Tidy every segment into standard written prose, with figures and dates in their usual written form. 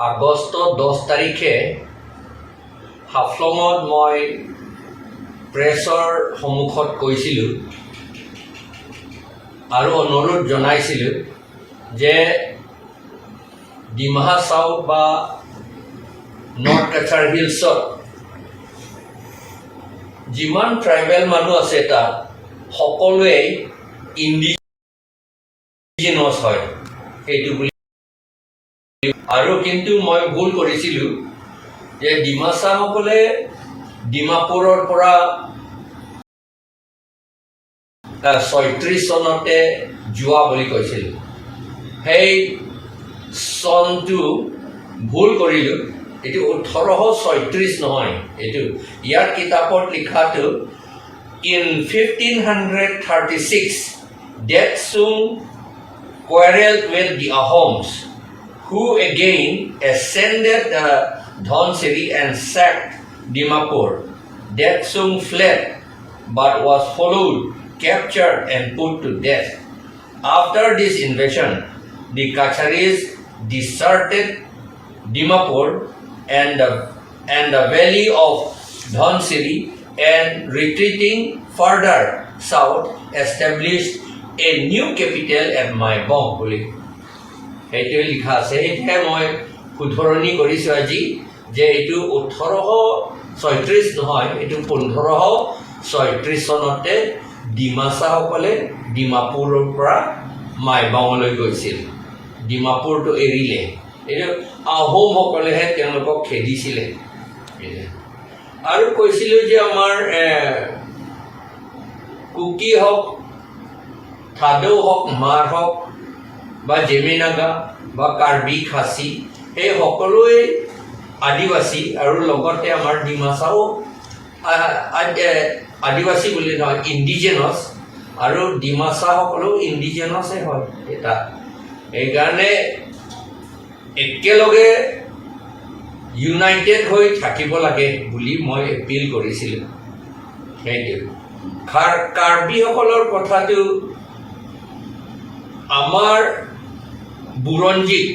আগষ্ট 10 তাৰিখে হাফলঙত মই প্ৰেছৰ সন্মুখত কৈছিলোঁ আৰু অনুৰোধ জনাইছিলোঁ যে ডিমা হাছাও বা নৰ্থ কাছাৰ হিলছত যিমান ট্ৰাইবেল মানুহ আছে, তাত সকলোৱেই ইণ্ডিজিনাছ হয় সেইটো বুলি। আৰু কিন্তু মই ভুল কৰিছিলোঁ যে ডিমাচাসকলে ডিমাপুৰৰ পৰা 36 চনতে যোৱা বুলি কৈছিল। সেই চনটো ভুল কৰিলোঁ। এইটো 1836 নহয়, এইটো ইয়াৰ কিতাপত লিখাটো in 1536 Detsung quarreled with the Ahoms, who again ascended the Dhansiri and sacked Dimapur. Detsung fled but was followed, captured, and put to death. After this invasion, the Kacharis deserted Dimapur and the valley of Dhansiri and, retreating further south, established a new capital at Maibong বুলি সেইটোৱে লিখা আছে। সেইটোহে মই শুধৰণি কৰিছোঁ আজি যে এইটো 1836 নহয়, এইটো 1536 চনতে ডিমাচাসকলে ডিমাপুৰৰ পৰা মাইবাঙলৈ গৈছিল, ডিমাপুৰটো এৰিলে। এইটো আহোমসকলেহে তেওঁলোকক খেদিছিলে। আৰু কৈছিলোঁ যে আমাৰ কুকি হওক, থাদৌ হওক, মাৰ হওক বা জেমিনাগা বা কাৰ্বি, খাচী, সেই সকলোৱে আদিবাসী। আৰু লগতে আমাৰ ডিমাচাও আদিবাসী বুলি নহয়, ইণ্ডিজেনাছ। আৰু ডিমাচাসকলেও ইণ্ডিজেনাছে হয় এটা। সেইকাৰণে একেলগে ইউনাইটেড হৈ থাকিব লাগে বুলি মই এপিল কৰিছিলোঁ। সেইটো কাৰ্বিসকলৰ কথাটো আমাৰ বুৰঞ্জীত,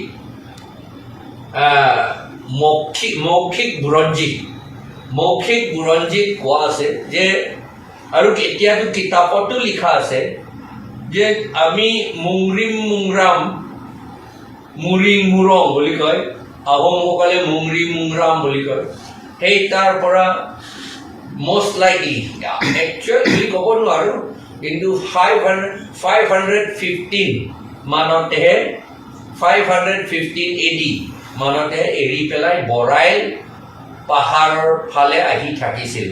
মৌখিক বুৰঞ্জীত কোৱা আছে যে, আৰু এতিয়াতো কিতাপতো লিখা আছে যে আমি মুংৰিম মুংৰাম মুৰিং মুৰং বুলি কয়, আহোমসকলে মুংৰি মুংৰাম বুলি কয়। সেই তাৰ পৰা মষ্ট লাইকলি, একচুৱেল বুলি ক'ব নোৱাৰোঁ, কিন্তু 515 মানতেহে, 515 এডি মানতেহে এৰি পেলাই বৰাইল পাহাৰৰ ফালে আহি থাকিছিল।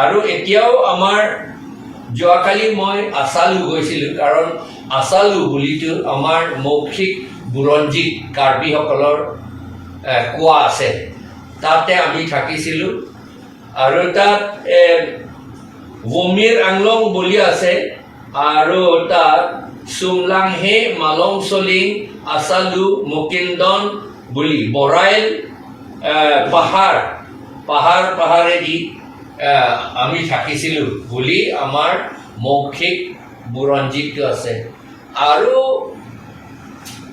আৰু এতিয়াও আমাৰ, যোৱাকালি মই আচালু গৈছিলোঁ, কাৰণ আচালু বুলিতো আমাৰ মৌখিক বুৰঞ্জীত কাৰ্বিসকলৰ কোৱা আছে। তাতে আমি থাকিছিলোঁ আৰু তাত ৱমিৰ আংলং বুলি আছে আৰু তাত চুমলাংহে, মালং চলিং, আচালু, মকিন্দন বুলি বৰাইল পাহাৰেদি আমি থাকিছিলোঁ বুলি আমাৰ মৌখিক বুৰঞ্জীটো আছে। আৰু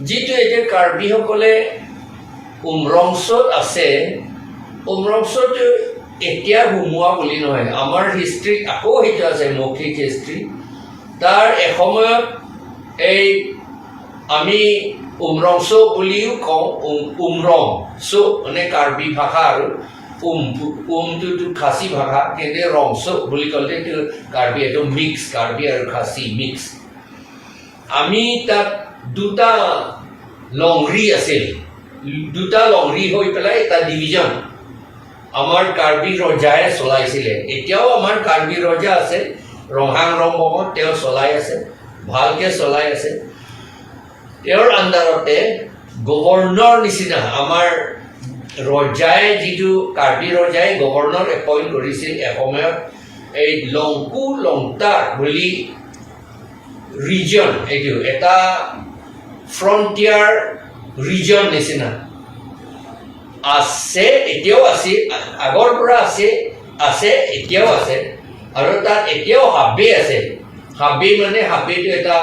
যিটো এতিয়া কাৰ্বিসকলে উমৰংচত আছে, উমৰংচত এতিয়া সোমোৱা বুলি নহয়। আমাৰ হিষ্ট্ৰীত আকৌ সেইটো আছে, মৌখিক হিষ্ট্ৰী। তাৰ এসময়ত এই আমি উমৰংচ বুলিও কওঁ। উমৰং চ মানে কাৰ্বি ভাষা আৰু উমটোতো খাচী ভাষা, কিন্তু ৰংচ বুলি ক'লে এইটো কাৰ্বি, এইটো মিক্স, কাৰ্বি আৰু খাচী মিক্স। আমি তাত দুটা লংৰি আছিল, দুটা লংৰি হৈ পেলাই এটা ডিভিজন আমাৰ কাৰ্বি ৰজাই চলাইছিলে। এতিয়াও আমাৰ কাৰ্বি ৰজা আছে, ৰংহাং ৰংবঙত, তেওঁ চলাই আছে, ভালকৈ চলাই আছে। তেওঁৰ আণ্ডাৰতে গভৰ্ণৰ নিচিনা আমাৰ ৰজাই, যিটো কাৰ্বি ৰজাই গভৰ্ণৰ এপইণ্ট কৰিছিল এসময়ত, এই লংকু লংতাৰ বুলি ৰিজন, এইটো এটা ফ্ৰণ্টিয়াৰ ৰিজন নিচিনা আছে, এতিয়াও আছে, আগৰ পৰা আছে, আছে, এতিয়াও আছে। আৰু তাত এতিয়াও হাবি আছে। হাবি মানে হাবিটো এটা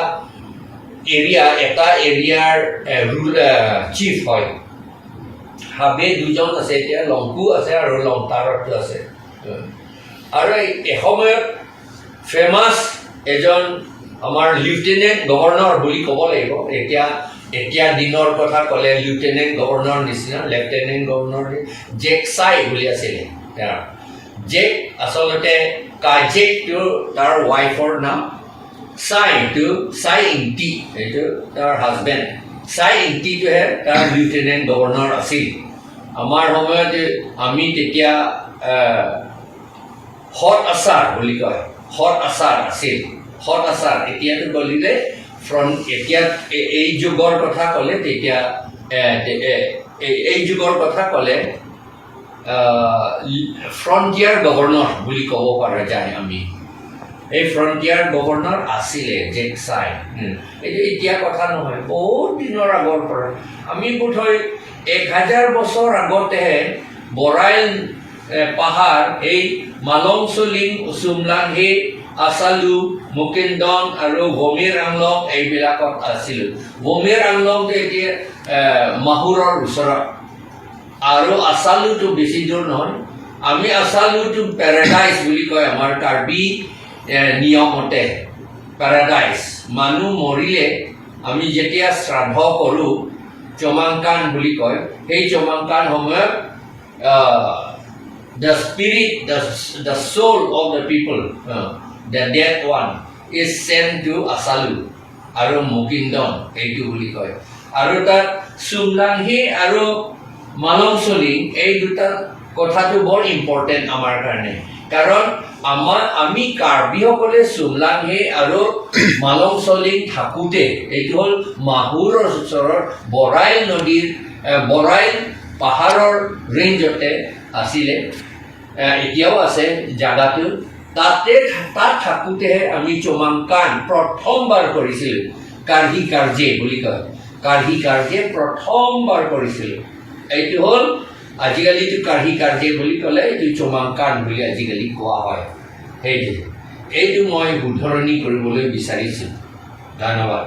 এৰিয়া, এটা এৰিয়াৰ ৰুল চিফ হয়। হাবে দুজন আছে এতিয়া, লংকু আছে আৰু লংতাৰতো আছে। আৰু এসময়ত ফেমাছ এজন আমাৰ লিউটেনেণ্ট গভৰ্ণৰ বুলি ক'ব লাগিব। এতিয়া এতিয়া দিনৰ কথা ক'লে লিউটেনেণ্ট গভৰ্ণৰ নিচিনা, লেফটেনেণ্ট গভৰ্ণৰ জেক চাই বুলি আছিলে তেওঁৰ। জেক আচলতে কাজেকটো তাৰ ৱাইফৰ নাম, চাইটো চাই ইংটি, এইটো তাৰ হাজবেণ্ড। চাই ইংটিটোহে তাৰ লিউটেনেণ্ট গভৰ্ণৰ আছিল আমাৰ সময়ত। আমি তেতিয়া সৎ আচাৰ বুলি কয়, সৎ আচাৰ আছিল, সৎ আচাৰ। এতিয়াতো গলিলে ফ্ৰণ্ট, এতিয়া এই যুগৰ কথা ক'লে তেতিয়া এই যুগৰ কথা ক'লে ফ্ৰণ্টিয়াৰ গভৰ্ণৰ বুলি ক'ব পৰা যায় আমি। এই ফ্ৰণ্টিয়াৰ গভৰ্ণৰ আছিলে জেক চাই। এইটো এতিয়া কথা নহয়, বহুত দিনৰ আগৰ পৰা। আমি বোধহয় 1000 বছৰ আগতেহে বৰাইল পাহাৰ, এই মালং চলিং, চুমলাংহি, আচালু, মুকেন্দন আৰু ভমিৰ আংলং এইবিলাকত আছিলোঁ। ভমিৰ আংলংটো এতিয়া মাহুৰৰ ওচৰত আৰু আচালুটো বেছি দূৰ নহয়। আমি আচালুটো পেৰাডাইজ বুলি কয় আমাৰ কাৰ্বি নিয়মতে পেৰাডাইজ। মানুহ মৰিলে আমি যেতিয়া শ্ৰাদ্ধ কৰোঁ, চমাংকান বুলি কয়, সেই চমাংকান সময়ত the spirit, the soul of the people, the dead one is sent to Asalu আৰু মুকিন্দন এইটো বুলি কয়। আৰু তাত চুমলাংহি আৰু মালংচলিং এই দুটা কথাটো বৰ ইম্পৰ্টেণ্ট আমাৰ কাৰণে, কাৰণ আমি কাৰ্বিসকলে চুমলাংহি আৰু মালংচলিং থাকোঁতে, এইটো হ'ল মাহুৰৰ ওচৰৰ বৰাইল নদীৰ বৰাইল পাহাৰৰ ৰেঞ্জতে আছিলে, এতিয়াও আছে জাগাটো। তাতে তাত থাকোঁতেহে আমি চমাংকান প্ৰথমবাৰ কৰিছিলোঁ। কাৰ্হি কাৰ্যে বুলি কয়, কাৰ্হি কাৰ্যে প্ৰথমবাৰ কৰিছিলোঁ। এইটো হ'ল আজিকালিতো কাৰ্হি কাৰ্যে বুলি ক'লে এইটো চমাংকান বুলি আজিকালি কোৱা হয়। সেইটো এইটো মই শুধৰণি কৰিবলৈ বিচাৰিছোঁ। ধন্যবাদ।